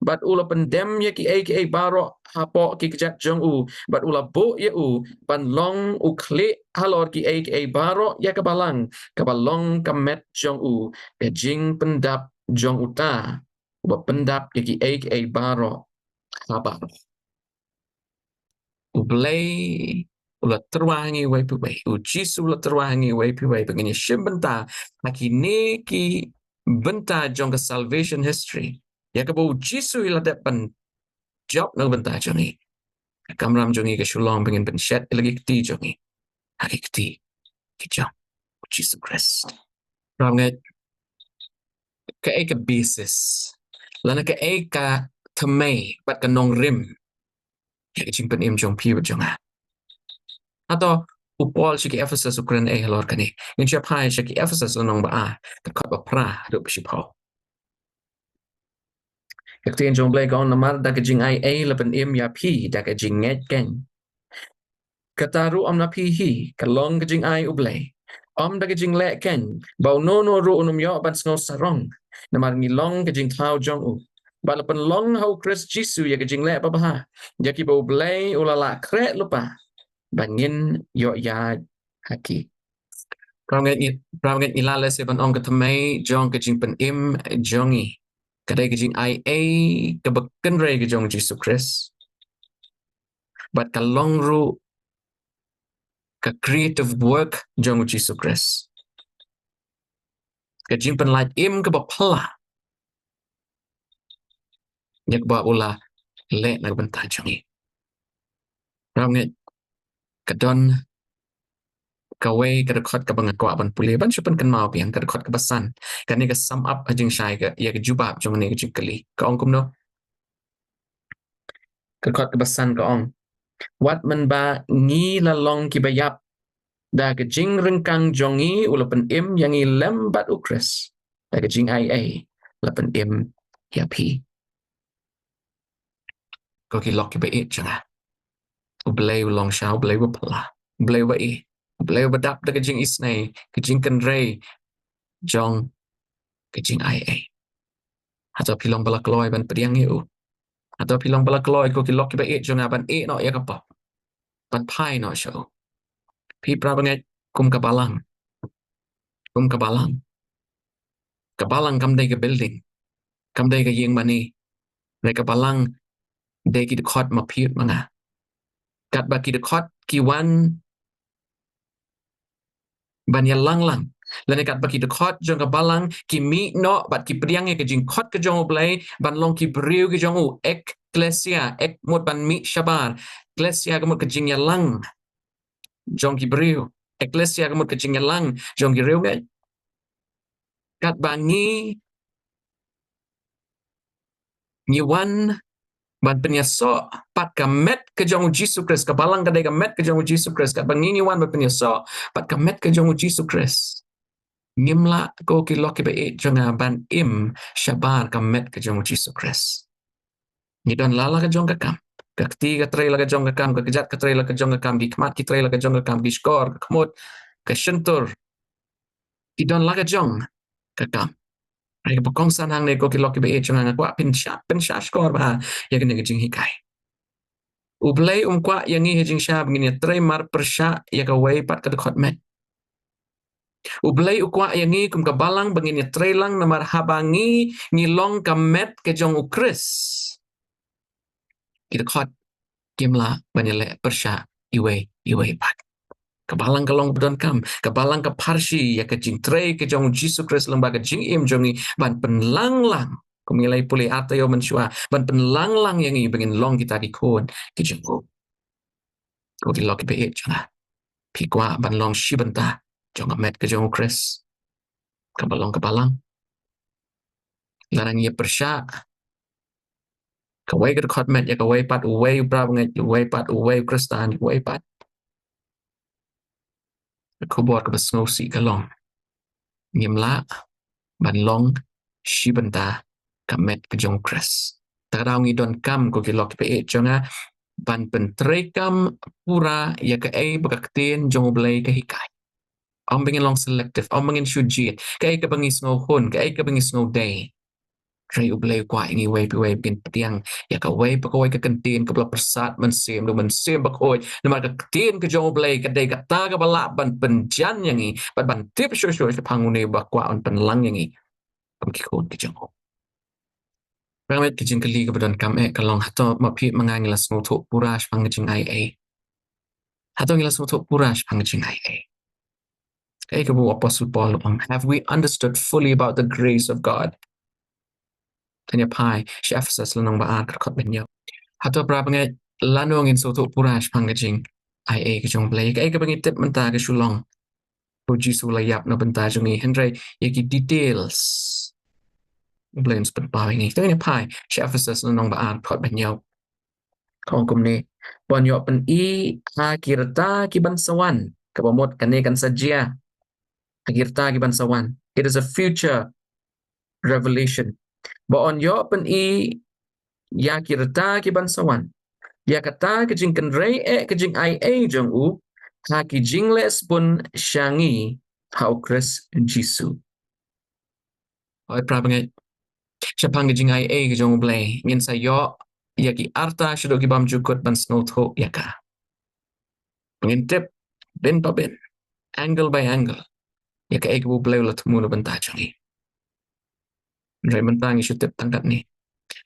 bad u la pyndem ïa kiei kiei baroh hapoh ki kjat jong u, bad u la buh ïa u ban long u khlieh halor kiei kiei baroh ïa ka balang kaba long ka met jong u, ka jingpyndap jong uta uba pyndap ïa kiei kiei baroh ha baroh. U Blei u la tyrwa ha ngi uwei pa uwei, U Jisu u la tyrwa ha ngi uwei pa uwei, ba ngin ïa shim bynta ha kine ki bynta jong ka salvation history, ïa kaba U Jisu u la dep ban jop na ka bynta jong ngi. Ka kamram jong ngi ka shu long ba ngin pynshet ïa la ki kti jong ngi ha ki kti ki jong U Jisu Khrist. Parabangeit, kaei ka basis lane kaei ka thymmei bad ka nongrim ïa ka jingpynim jong phi bad jong nga? Hato u Paul sha ki Ephesus u kren ei halor kane? Ngin sa phai sha ki Ephesus lynnong ba ar, ka dkhot ba phra haduh ba shiphew. Ka ktien jong U Blei ka ong, namar da ka jingai ei la pynim ïa phi da ka jingngeit keiñ. Kata ruh ym na phi hi, ka long ka jingai U Blei. Ym da ka jingleh keiñ, ba uno uno ruh un ym ïoh ban sngew sarong. Namar ngi long ka jingthaw jong u. Ba la pynlong ha U Khrist Jisu ïa ka jingleh babha, ïa kiba U Blei u la lah khreh lypa ba ngin ïoh ïaid ha ki. Parabangeit, ngi, parabangeit, ngi la leh se ban ong ka thymmei jong ka jingpynim jong ngi ka dei ka jingai ei kaba kynrei ka jong U Jisu Khrist. Bad ka long ruh ka creative work jong U Jisu Khrist. Ka jingpynlait im kaba phylla ïa kaba u la leh na ka bynta jong ngi. Parabangeit, ka don kawei ka dkhot kaba nga kwah ban pule, ban shu pynkynmaw biang, ka dkhot kaba san. Kane ka sum up ha jingshai ka, ïa ka jubab jong kane ka jingkylli. Ka ong kumno? Ka dkhot kaba san ka ong, wat mynba ngi la long kiba ïap, da ka jingryngkang jong ngi u la pynim ïa ngi lem bad U Khrist. Da ka jingai ei la pynim ïa phi. Ko ki lok kiba ïeit jong nga, U Blei u long sha, U Blei uba phylla, U Blei uba ïeit, U Blei uba dap da ka jingisynei, ka jingkynrei jong ka jingai ei. Hato phi long ba la kloi ban pdiang ïa u? Hato phi long ba la kloi, ko ki lok kiba ïeit jong nga, ban ïeh noh ïa ka pop, ban phai noh sha u? Phi, parabangeit, kum ka balang, kum ka balang, ka balang kam dei ka building, kam dei ka ïing mane. Hynrei ka balang dei ki dkhot ma phi ma nga. Katba ki dkhot ki wan ban ïalang lang, lane katba ki dkhot jong ka balang ki mih noh bad ki pdiang ïa ka jingkhot ka jong U Blei ban long ki briew ki jong u, ekklesia, ek mut ban mih shabar, ekklesia ka mut ka jingïalang jong ki briew, ekklesia ka mut ka jingïalang jong ki riewngeit. Katba ngi ngi wan ban pynïasoh pat ka met ka jong U Jisu Khrist, ka balang ka dei ka met ka jong U Jisu Khrist, katba ngi ngi wan ban pynïasoh pat ka met ka jong U Jisu Khrist, ngim lah, ko ki lok kiba ïeit jong nga, ban im shabar ka met ka jong U Jisu Khrist. Ngi don la la ka jong ka kam. Ka kti ka trei la ka jong ka kam, ka kjat ka trei la ka jong ka kam, ki khmat ki trei la ka jong ka kam, ki shkor, ka khmut, ka shyntur, ki don la ka jong ka kam. Hynrei kaba kongsan hangne, ko ki lok kiba ïeit jong nga, nga kwah pynshah, pynshah shkor bha ïa kane ka jinghikai. U Blei um kwah ïa ngi ha jingshisha ba ngin ïatrei marpyrshah ïa kawei pat ka dkhot met. U Blei u kwah ïa ngi kum ka balang ba ngin ïatrei lang, namar haba ngi ngi long ka met ka jong U Khrist, ki dkhot kim lah ban ïaleh pyrshah iwei iwei pat. Ka balang ka long ba donkam, ka balang ka pharshi ïa ka jingtrei ka jong U Jisu Khrist lyngba ka jingim jong ngi, ban pynlang lang, kum ngi la pule arta ïoh mynshuwa, ban pynlang lang ïa ngi ba ngin long kita ki khun ki jong u. Ko ki lok kiba ïeit jong nga, phi kwah ban long shi bynta jong ka met ka jong U Khrist, kaba long ka balang? Lada ngi ïa pyrshah kawei ka dkhot met ïa kawei pat, uwei u parabangeit, uwei pat uwei u Khristan, uwei pat, ka khubor kaba sngewsih ka long, ngim lah ban long shi bynta ka met ka jong U Khrist. Ta ka daw ngi donkam, ko ki lok kiba ïeit jong nga, ban pyntreikam pura ïa kaei ba ka ktien jong U Blei ka hikai. Ym ba ngin long selective, ym ba ngin shu jied kaei kaba ngi sngewhun, kaei kaba ngi sngewdei. Hynrei U Blei u kwah ïa ngi uwei pa uwei ba ngin pdiang ïa kawei pa kawei ka kyntien kaba la pyrsad mynsiem da U Mynsiem Bakhuid. Namar ka ktien ka jong U Blei ka dei kata kaba lah ban pynjan ïa ngi bad ban tip shuh shuh shaphang une uba kwah un pynlang ïa ngi kum ki khun ki jong u. Para bangeit, ka jingkylli kaba donkam eh ka long, hato ma phi ma nga ngi la sngewthuh pura shaphang ka jingaiei? Hato ngi la sngewthuh pura shaphang ka jingaiei? Kaei kaba u Apostle Paul u ong, "Have we understood fully about the grace of God?" Tanya phai sha Ephesus lynnong ba ar, ka dkhot ba hynñiew. Hato para bangeit, lano ngin sngewthuh pura shaphang ka jingaiei ka jong U Blei? Kaei kaba ngi tip mynta ka shu long ba U Jisu u la ïap na bynta jong ngi, hynrei ïa ki details U Blei un sa pynpaw ïa ngi. Tanya phai sha Ephesus lynnong ba ar, dkhot ba hynñiew. Ka ong kumne, "Ba yn ïoh pyni ha ki rta ki ban sa wan," kaba mut kane kan sa jia ha ki rta ki ban sa wan. It is a future revelation. "Ba yn ïoh pyni ïa ki rta ki ban sa wan ïa kata ka jingkynrei eh ka jingaiei jong u ha ki jingleh sbun sha ngi ha U Khrist Jisu." Hooid para bangeit, shaphang ka jingaiei ka jong U Blei ngin sa ïoh ïa ki arta shaduh ki bymjukut ban sngewthuh ïa ka. Ngin tip bin pa bin, angle by angle, ïa kaei kaba U Blei u la thmu na bynta jong ngi. Hynrei mynta ngi shu tip tang katne,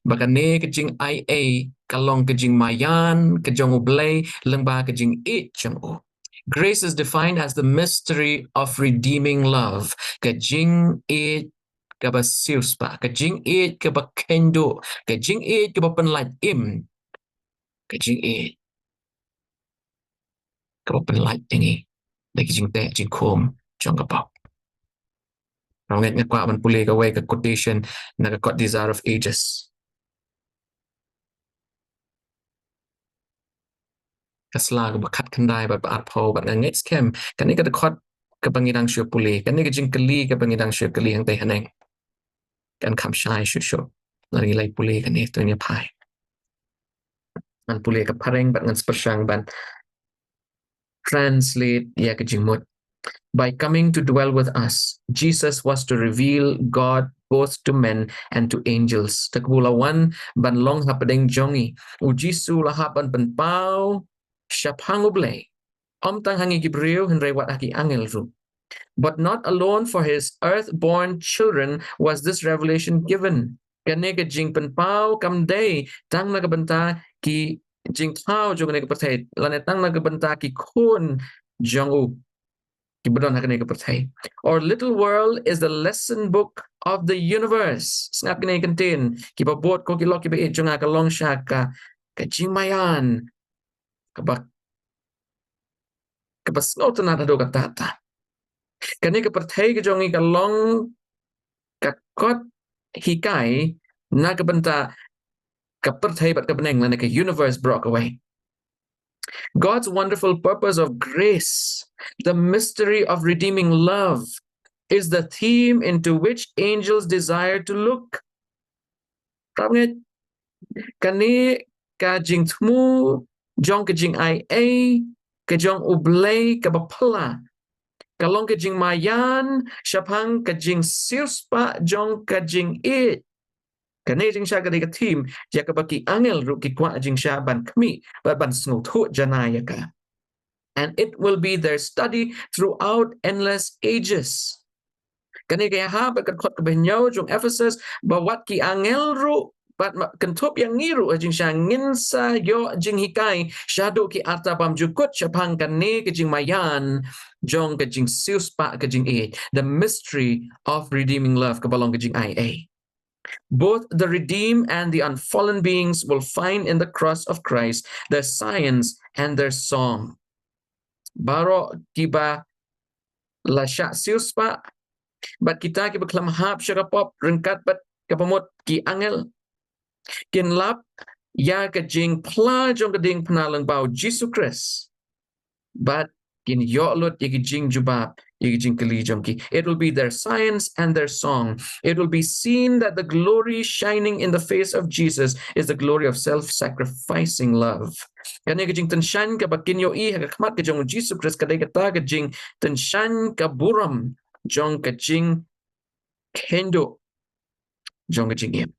ba kane ka jingaiei ka long ka jingmaïan ka jong U Blei lyngba ka jingïeit jong u. Grace is defined as the mystery of redeeming love. Ka jingïeit kaba siewspah, ka jingïeit kaba kheiñduh, ka jingïeit kaba pynlait im, ka jingïeit kaba pynlait ïa ngi da ki jingteh jingkhum jong ka pop. Nga ngeit nga kwah ban pule kawei ka quotation na ka kot Desire of Ages. Ka sla kaba khatkhyndai bad ba arphew, bad nga ngeit skhem kane ka dkhot kaba ngi dang shu pule, kane ka jingkylli kaba ngi dang shu kylli hangtei haneng, kan kham shai shuh shuh lada ngi la pule kane. To ngin ïa phai. Ngan pule ka phareng bad ngan sa pyrshang ban translate ïa ka jingmut. "By coming to dwell with us, Jesus was to reveal God both to men and to angels." Te kaba u la wan ban long hapdeng jong ngi, U Jisu u la hap ban pynpaw shaphang U Blei, ym tang ha ngi ki briew hynrei wat ha ki angel ruh. "But not alone for his earth-born children was this revelation given." Kane ka jingpynpaw kam dei tang na ka bynta ki jingthaw jong kane ka pyrthei, lane tang na ka bynta ki khun jong u kiba don ha kane ka pyrthei. "Our little world is the lesson book of the universe." Sngap kine ki kyntien, kiba bud, ko ki lok kiba ïeit jong nga, ka long sha ka, ka jingmaïan kaba, kaba sngewtynnat haduh katta katta. Kane ka pyrthei ka jong ngi ka long ka kot hikai na ka bynta ka pyrthei bad ka bneng, lane ka universe baroh kawei. "God's wonderful purpose of grace, the mystery of redeeming love, is the theme into which angels desire to look." Para bangeit, kane ka jingthmu jong ka jingaiei ka jong U Blei kaba phylla ka long ka jingmaïan shaphang ka jingsiewspah jong ka jingïeit. Kane jingshah ka dei ka theme ïa kaba ki angel ruh ki kwah jingshah ban khmih bad ban sngewthuh janai ïa ka. "And it will be their study throughout endless ages." Kane ka ïahap bad ka dkhot kaba hynñiew jong Ephesus, ba wat ki angel ruh bad ma-, kynthup ïa ngi ruh ha jingshah ngin sa ïoh jinghikai shaduh ki arta bymjukut shaphang kane ka jingmaïan jong ka jingsiewspah ka jingïeit, the mystery of redeeming love, kaba long ka jingaiei. "Both the redeemed and the unfallen beings will find in the cross of Christ their science and their song." Baroh kiba la shah siewspah bad kita kiba khlem hap sha ka pop ryngkat bad kaba mut ki angel kin lap ïa ka jingphla jong ka diengphna lyngba U Jisu Khrist bad kin ïoh lut ïa ki jingjubab ïa ki jingkylli jong ki. "It will be their science and their song. It will be seen that the glory shining in the face of Jesus is the glory of self-sacrificing love." Kane ka jingtyngshaiñ kaba kin ïohi ha ka khmat ka jong U Jisu Khrist ka dei kata ka jingtyngshaiñ ka burom jong ka jingkheiñduh jong ka jingim.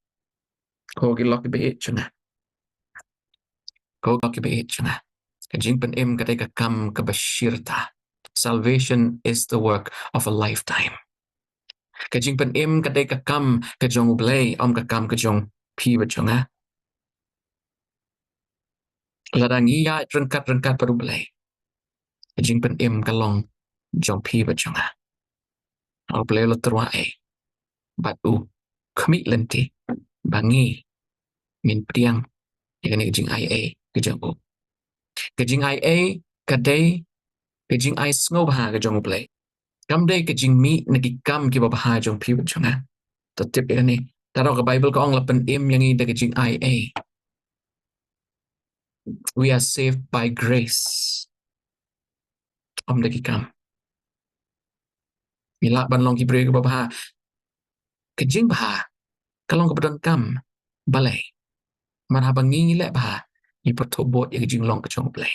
Ko ki lok ki ba ïeit jong nga. Ko ki lok ki ba ïeit jong nga. Ka jingpynim ka dei ka kam ka ba shirta. Salvation is the work of a lifetime. Ka jingpynim ka dei ka kam ka jong U Blei, ym ka kam ka jong phi bad jong nga. Lada ngi ïaid ryngkat ryngkat bad U Blei, ka jingpynim ka long jong phi bad jong nga. U Blei u la tyrwa ei bad u khmih lynti ba ngi ngin pdiang ïa kane ka jingai ei ka jong u. Ka jingai ei ka dei ka jingai sngewbha ka jong U Blei. Kam dei ka jingmih na ki kam ki babha jong phi bad jong nga. To tip ïa kane. Tang ka Baibl ka ong la pynim ïa ngi da ka jingai ei. We are saved by grace. Ym da ki kam. Ngi lah ban long ki briew ki babha. Ka jingbha ka long ka ba donkam. Balei? Namar haba ngi ngi leh bha, ngi pyrthuh bud ïa ka jinglong ka jong U Blei.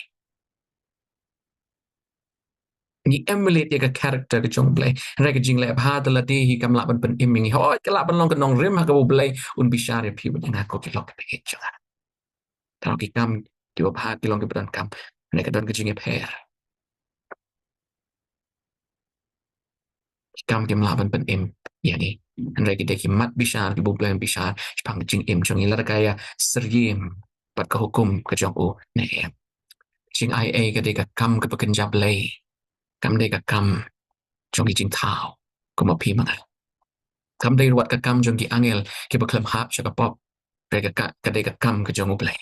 Ngi emulate ïa ka character ka jong U Blei. Hynrei ka jingleh bha da lade hi kam lah ban pynim ïa ngi. Hooid, ka lah ban long ka nongrim ha kaba U Blei un bishar ïa phi bad ïa nga, ko ki lok ki ba ïeit jong nga. Tang ki kam ki babha ki long ki ba donkam. Hynrei ka don ka jingïapher. Ki kam kim lah ban pynim ïa ngi. Hynrei ki dei ki mat bishar kiba U Blei un bishar shaphang ka jingim jong ngi, lada ka ïa syriem bad ka hukum ka jong u ne em. Jingai ei ka dei ka kam kaba kynja Blei. Kam dei ka kam jong ki jingthaw kum ma phi ma nga. Kam dei ruh ka kam jong ki angel kiba khlem hap sha ka pop. Hynrei ka, ka, ka dei ka kam ka jong U Blei.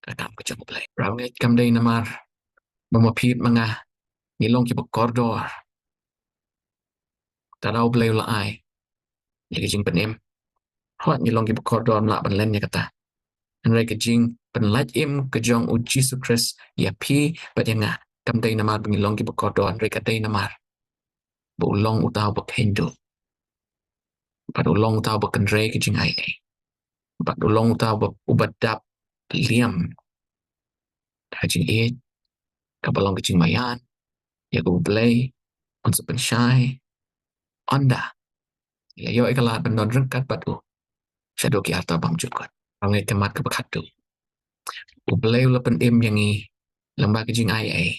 Ka kam ka jong U Blei. Mraw ngeit kam dei namar ba ma phi ma nga ngi long kiba kordor. Tang U Blei u la ai ïa ka jingpynim. Hooid, ngi long kiba kordor, ym lah ban len ïa kata. Hynrei ka jingpynlait im ka jong U Jisu Khrist ïa phi bad ïa nga kam dei namar ba ngi long kiba kordor, hynrei ka dei namar ba u long uta uba kheiñ duh. Bad u long uta uba kynrei ka jingai ei. Bad u long uta uba, uba dap liam ha ka jingïeit kaba long ka jingmaïan ïa ka U Blei un sa pynshai. Ynda ngi la ïoh ïa ka lad ban don ryngkat bad u shaduh ki arta bymjukut. Mraw ngeit ka mat kaba khatduh. U Blei u la pynim ïa ngi lyngba ka jingai ei.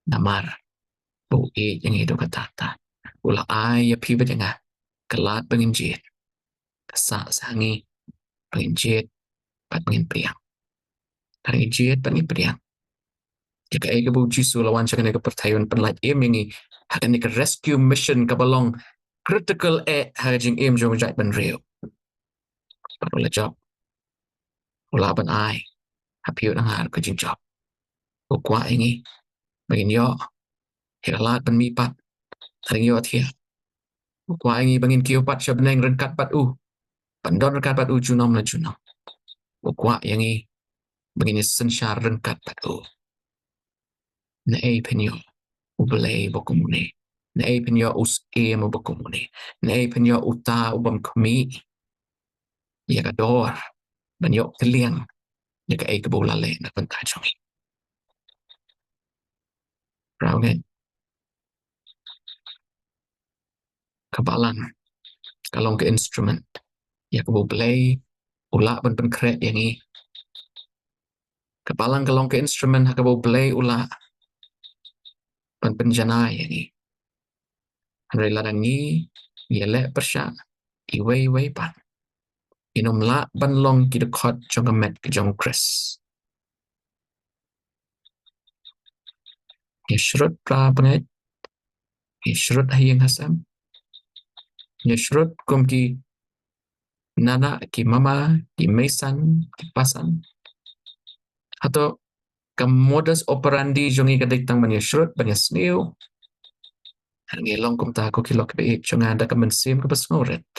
Namar ba u ïeit ïa ngi haduh katta katta. U la ai ïa phi bad ïa nga ka lad ba ngin jied. Ka sah sha ngi ba ngin jied bad ba ngin pdiang. Ba ngin jied bad ngin pdiang. Ïa kaei kaba U Jisu u la wan sha kane ka pyrthei ban pynlait im ïa ngi ha kane ka rescue mission kaba long critical eh ha ka jingim jong u jaitbynriew. Bad u la jop. U lah ban ai ha phi u nang ar ka jingjop. U kwah ïa ngi ba ngin ïoh ïa ka lad ban mihpat ha ïing ïohthiah. U kwah ïa ngi ba ngin kiew pat sha bneng ryngkat bad u, ban don ryngkat bad u junom la junom. U kwah ïa ngi ba ngin ïa synshar ryngkat bad u. Naei phin ïoh U Blei uba kum une? Naei phin ïoh u Syiem uba kum une? Naei phin ïoh uta u bym khmih ïa ka dor ban ïoh kylliang ïa kaei kaba u la leh na ka bynta jong ngi? Mraw ngeit ka balang ka long ka instrument ïa kaba U Blei u lah ban pynkhreh ïa ngi. Ka balang ka long ka instrument ha kaba U Blei u lah ban pynjanai ïa ngi. Hynrei lada ngi ngi ïaleh pyrshah iwei iwei pat, ngin ym lah ban long ki dkhot jong ka met ka jong U Khrist. Ngi shrut para bangeit, ngi shrut ha ïing ha sem, ngi shrut kum ki nana, ki mama, ki meisan, ki pasan. Hato ka modus operandi jong ngi ka dei tang ban ïa shrut, ban ïa sniew? Ngi long kumta ko ki lok kiba ïeit jong nga, da ka mynsiem kaba sngewrit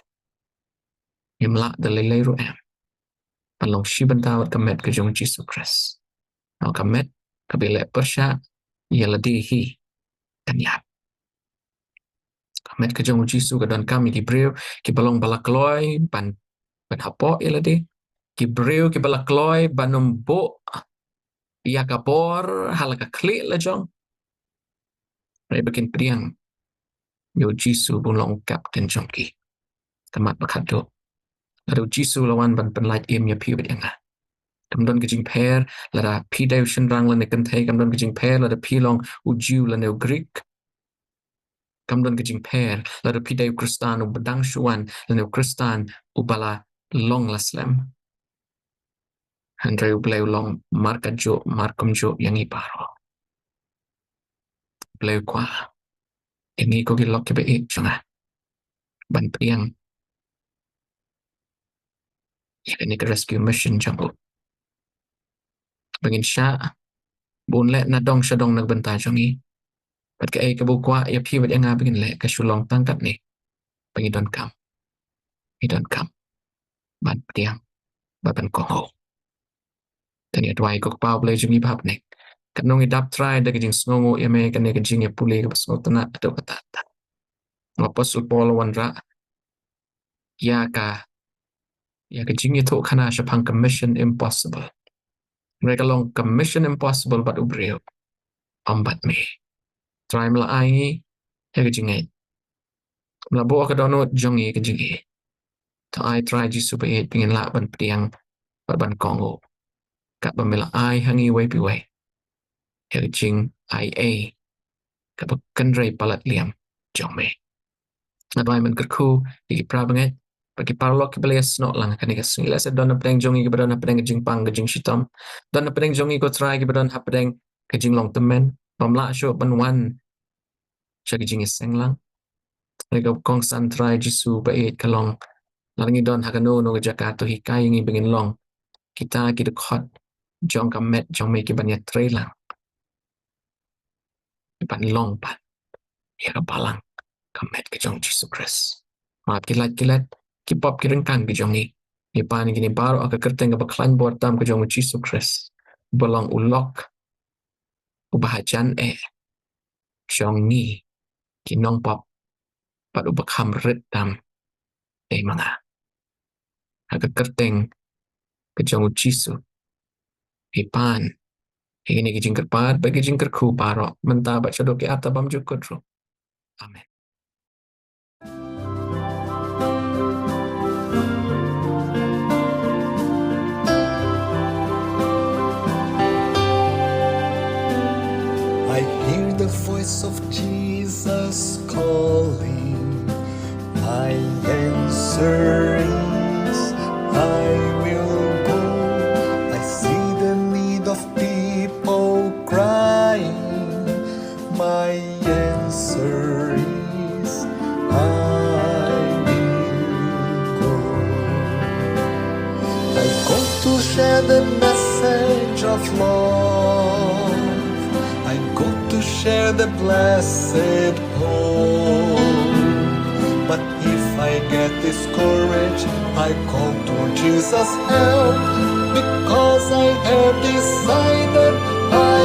ngim lah da lei lei ruh em ban long shi bynta bad ka met ka jong U Jisu Khrist. Namar ka met kaba ïaleh pyrshah ïa lade hi kan ïap. Ka met ka jong U Jisu ka donkam ïa ki briew kiba long ba la kloi ban, ban hapoh ïa lade, ki briew kiba la kloi ban ym buh ïa ka bor ha la ka khlieh la jong. Hynrei ba kin pdiang ïa U Jisu ba un long u Kapten jong ki. Ka mat ba khatduh, Lada u Jisu u la wan ban pynlait im ïa phi bad ïa nga. Kam don ka jingpher lada phi dei u shynrang lane kynthei, kam don ka jingpher lada phi long u Jiw lane u Grik. Kam don ka jingpher lada phi dei u Khristan uba dang shu wan lane u Khristan uba la long la slem. Hynrei U Blei u long markatjuh markymjuh ïa ngi baroh. U Blei u kwah ïa ngi ko ki lok kiba ïeit jong nga ban pdiang ïa kane ka rescue mission jong u. Ba ngin shah, ba un leh nadong shadong na ka bynta jong ngi. Bad kaei kaba u kwah ïa phi bad ïa nga ba ngin leh ka shu long tang katne. Ba ngi donkam, ngi donkam ban pdiang bad ban kohnguh. Te ngi duwai, ko Kpa U Blei jong ngi ba ha bneng, katno ngi dap Trai da ka jingsngewnguh ïa me, kane ka jingïapule kaba sngewtynnat haduh katta katta. U Apostol Paul u wanrah ïa ka, ïa ka jingïathuhkhana shaphang ka mission impossible. Hynrei ka long ka mission impossible bad u briew, ym bad me. Trai, me la ai ngi ïa ka jingngeit. Me la buh ha ka dohnud jong ngi ka jingïeit. To ai, Trai Jisu ba ïeit, ba ngin lah ban pdiang bad ban kohnguh, katba me la ai ha ngi uwei pa uwei ïa ka jingai ei kaba kynrei palat liam jong me. Nga duwai men kyrkhu ïa ki para bangeit bad ki paralok kiba la ïasnoh lang ha kane ka sngi. Lehse don hapdeng jong ngi kiba don hapdeng ka jingpang ka jingshitom. Don hapdeng jong ngi, ko Trai, kiba don hapdeng ka jinglong tymmen, bym lah shuh ban wan sha ka jingïaseng lang. Hynrei ka kongsan, Trai Jisu ba ïeit, ka long, lada ngi don ha kano kano ka jaka, to hikai ïa ngi ba ngin long kita ki dkhot jong ka met jong me, ki ban ïatrei lang, ki ban long pat ïa ka balang ka met ka jong Jisu Khrist. Map ki lait ki let, ki pop ki ryngkang ki jong ngi. Ngi pan ïa kine baroh ha ka kyrteng kaba khlaiñ bor tam ka jong u Jisu Khrist, uba long u lok uba hajan eh jong ngi ki nongpop bad uba kham rit tam ei ma nga. Ha ka kyrteng ka jong u Jisu ngi pan ïa kine ki jingkyrpad bad ki jingkyrkhu baroh, mynta bad shaduh ki arta bymjukut ruh. Amen. I hear the voice of Jesus calling. My answer is, I will go. I see the need of people crying. My answer is, I will go. I go to share the message of love. I go to share the blessed hope. But if I get discouraged, I call to Jesus' help, because I have decided I